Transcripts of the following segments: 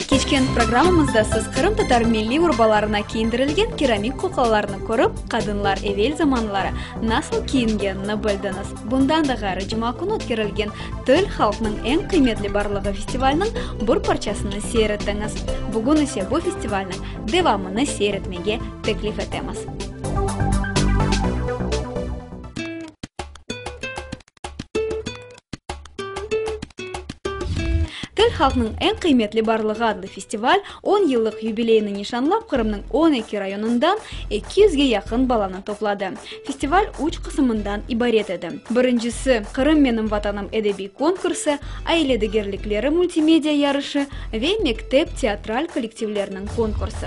Keçken programmamızda siz qırımtatar milliy urbalarına kiyindirilgen keramik qoqlalarnı körip, qadınlar evel zamanları nasıl kiyingenini bildiñiz. Bundan da ğayrı, cuma künü ötkerilgen Til, halqnıñ eñ qıymetli barlığı festivaliniñ bir parçasını seyir ettiñiz. Bugün ise bu festivalniñ devamını seyir etmege teklif etemiz. Til, halqnıñ eñ qıymetli barlığı adlı festival on yıllıq yubileyini nişanlap Qırımnıñ 12 rayonından eki yüzge yaqın balanı topladı. Festival üç qısımından ibaret edi. Birincisi, Qırım menim vatanım edebiy konkursı, Aile degerlikleri multimedia yarışı ve mektep teatral kollektivleriniñ konkursı.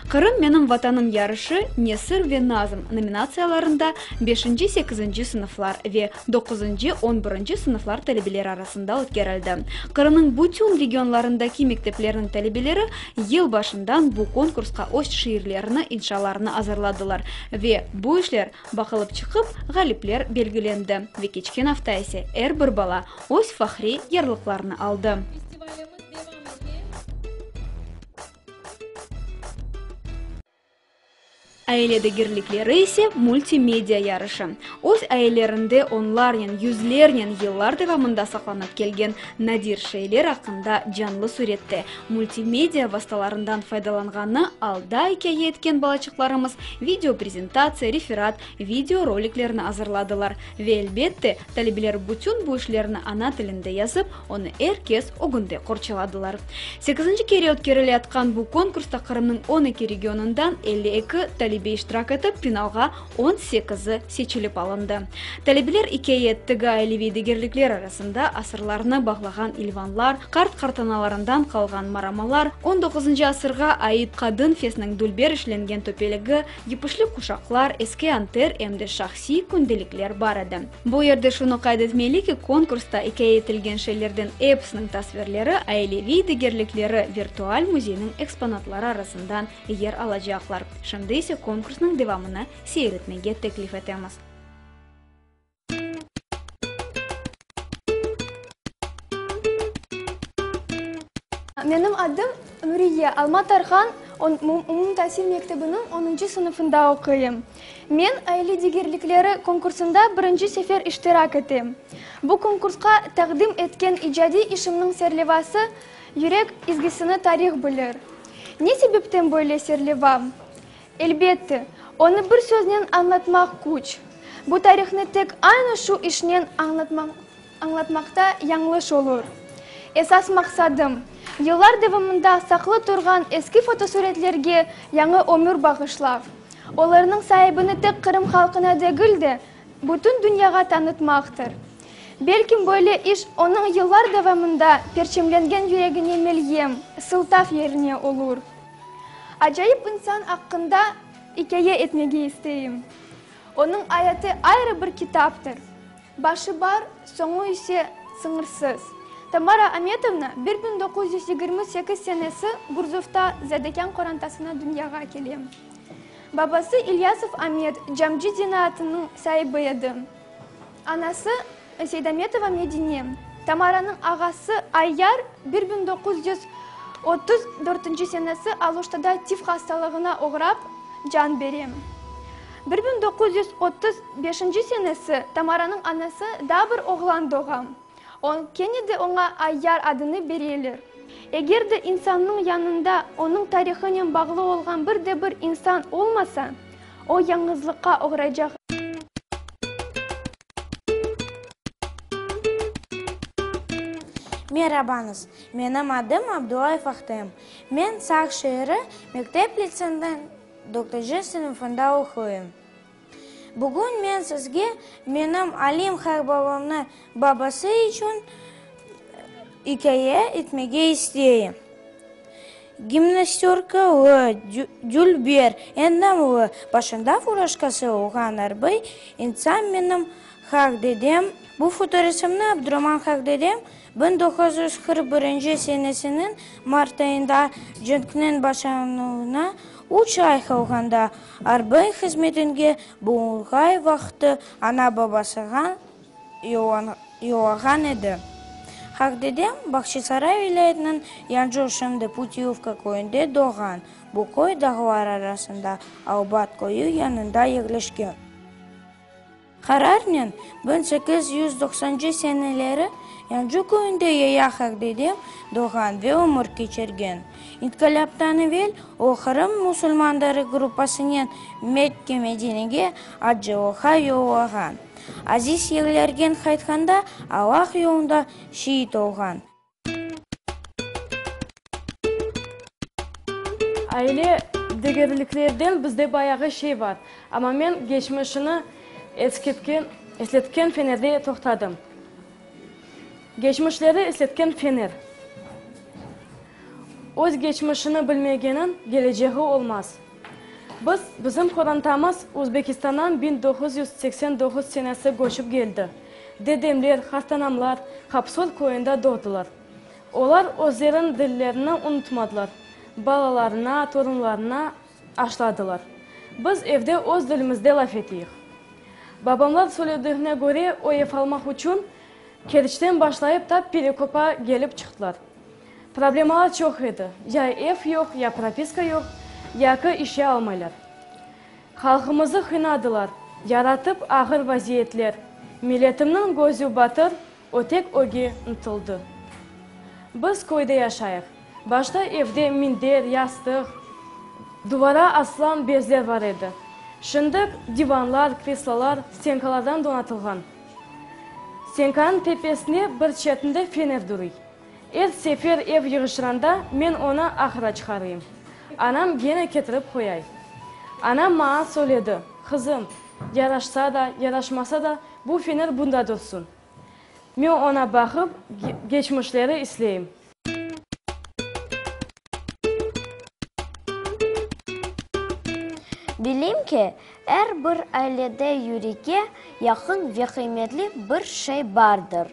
Qırım menim vatanım yarışı nesir ve nazm nominatsiyalarında beşinci, sekizinci sınıflar ve doquzıncı, on birinci sınıflar talebeleri arasında ötkerildi. Qırımnıñ bütün regionlarındaki mekteplerniñ talebeleri yıl başından bu konkursqa öz şiirlerini, inşalarını azırladılar ve bu işler baqılıp çıqıp, ğalipler belgilendi ve keçken afta ise er bir bala öz fahriy yarlıqlarını aldı. Aile degerlikleri ise multimedia yarışı. Öz ailelerinde onlarnen, yüzlernen yıllar devamında saqlanıp kelgen nadir şeyler aqqında canlı sürette, multimedia vastalarından faydalanğanı alda ikâye etken balaçıqlarımız videoprezentatsiya, referat, videoroliklerni azırladılar. Ve elbette, talebeler bütün bu işlerni ana tilinde yazıp, Onı er kes ögünde qorçaladılar. Sekizinci kere ötkerileyatqan bu konkursta Qırımnıñ 12 regionından 52 talebe iştirak etip, finalğa on sekizi seçilip alındı. Talebeler ikâye ettigi aileviy degerlikler arasında asırlarnı bağlağan ilvanlar, qart-qartanalarından qalğan maramalar, on doquzıncı asırğa ait qadın fesniñ dülber işlengen töpeligi, yipişli quşaqlar, eski anter em de şahsiy kündelikler bar edi. Bu yerde şunı qayd etmeli ki, konkursta ikâye etilgen şeylerden episiniñ tasvirleri aileviy degerlikleri virtual müzeyniñ eksponatları arasından yer alacaqlar. Şimdi ise konkursnıñ devamını seyir etmege teklif etemiz. Menim adım Nuriye, Alma Tarhan umumtasil mektebiniñ onuncı sınıfında oquyım. Men Aile degerlikleri konkursında birinci sefer iştirak etem. Bu konkursqa taqdim etken icadiy işimniñ serlevası Yürek izgisini tarih bilir. Ne sebepten böyle serleva? Elbette, onı bir söznen añlatmaq küç. Bu tarihnı tek aynı şu işnen añlatmaqta yañlış olur. Esas maqsadım, yıllar devamında saqlı turğan eski fotosuretlerge yañı ömür bağışlav, olarnıñ saibini tek Qırım halqına degil de, bütün dünyağa tanıtmaqtır. Belkim böyle iş onıñ yıllar devamında perçemlengen yüregine melyem, sıltav yerine olur. Acayip insan aqqında ikâye etmege isteyim. Onıñ ayatı ayrı bir kitaptır. Başı bar, soñu ise sıñırsız. Tamara Ametovna 1928 senesi Gurzufta zadekân qorantasına dünyağa kele. Babası İlyasov Amet camcı zenaatınıñ saibi edi. Anası Seydametova Medine. Tamaranıñ ağası Ayyar 1934 senesi Aluştada tif hastalığına oğrap, can bere. 1935 senesi Tamaranıñ anası daa bir oğlan doğa. O, kene de oña Ayyar adını bereler. Eger de insannıñ yanında onıñ tarihınen bağlı olğan bir de bir insan olmasa, o yañğızlıqqa oğraycaq. Merabañız! Menim adım Abdullayev Ahtem. Men Saq şeeri mektep-litseyniñ dörtünci sınıfında oquyım. Bugün men sizge menim Alim qarbabamnıñ babası içün ikâye etmege isteyim. Gimnastörkalı, dülber, endamlı, başında furaşkası olğan arbıy insan menim qartdedem. Bu fotoresimni Abduraman qartdedem 1941 senesiniñ mart ayında cenkniñ başlanuvına üç ay qalğanda arbıy hızmetinde bulunğan vaqtı ana-babasına yollağan edi. Qartdedem Bağçasaray vilâyetiniñ Yañı, şimdi Putilovka, köyünde doğğan. Bu köy dağlar arasında, Albat köyü yanında yerleşken. Qararnen 1890 seneleri Yañı köyünde Yaya qartdedem doğğan ve ömür keçirgen. İnqilâptan evel o Qırım musulmanları gruppasınen Mekke-Medinege acılıqqa yollağan. Aziz yerlergen qaytqanda Allah yolunda şeit olğan. Aile degerliklerden bizde bayağı şey bar, amma men geçmişini esketken, esletken fenerde toqtadım. Geçmişleri esletken fener. Öz geçmişini bilmegeniñ gelecegi olmaz. Biz, bizim qorantamız Özbekistandan 1989 senesi köçip keldi. Dedemler, qartanamlar Qapsor köyünde doğdılar. Olar özleriniñ dillerini unutmadılar, balalarına, torunlarına aşladılar. Biz evde öz dilimizde laf eteyik. Babamlar söylediğine köre, o ev almaq içün Keriçten başlayıp ta Perekopa kelip çıqtılar. Problemalar çoq edi, ya ev yoq, ya propiska yoq, yaki işe almaylar. Halqımızı qıynadılar, yaratıp ağır vaziyetler, milletimniñ gözü batır, o tek öge ıntıldı. Biz köyde yaşayıq. Başta evde minder, yastıq, duvara asılan bezler bar edi. Şimdi divanlar, kreslolar, stenkalardan donatılğan. Stenkanıñ tepesinde bir çetinde fener duruy. Er sefer ev yığışıranda men onı ahıra çıqarayım. Anam gene ketirip qoyay. Anam maña söyledi, Qızım, yaraşsa da, yaraşmasa da, bu fener bunda dursun. Men oña baqıp, geçmişleri isleyim. Bileyim ki, er bir ailede yürekke yaqın ve qıymetli bir şey bardır.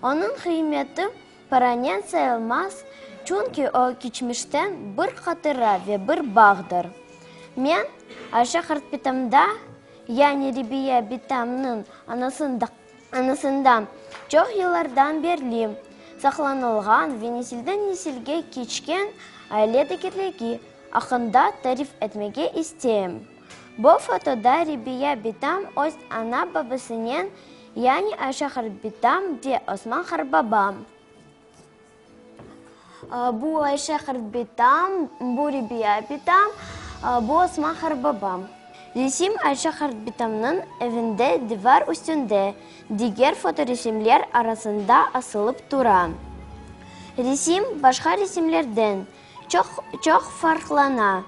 Onıñ qıymeti paranen sayılmaz, çünki o keçmişten bir hatıra ve bir bağdır. Men Ayşe qartbitamda, yani Rebiya bitamnıñ anasında çoq yıllardan berli saqlanılğan ve nesilden nesilge keçken aile degerligi aqqında tarif etmege isteyim. Bu fotoda Rebiya bitam öz ana-babasınen, yani Ayşe qartbitam ve Osman qartbabam. Bu Ayşe qartbitam, bu Rebiya bitam, bu Osman qartbabam. Resim Ayşe qartbitamnıñ evinde divar üstünde, diger fotoresimler arasında asılıp tura. Resim başqa resimlerden çoq çoq farqlana,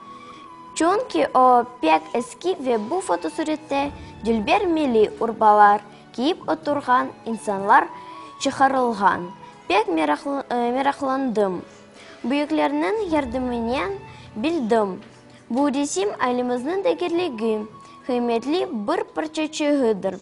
çünki o pek eski ve bu fotosurette dülber milliy urbalar kiyip oturğan insanlar çıqarılğan. Pek meraqlandım. Büyüklerniñ yardımınen bildim, bu resim ailemizniñ degerligi, qıymetli bir parçaçığıdır.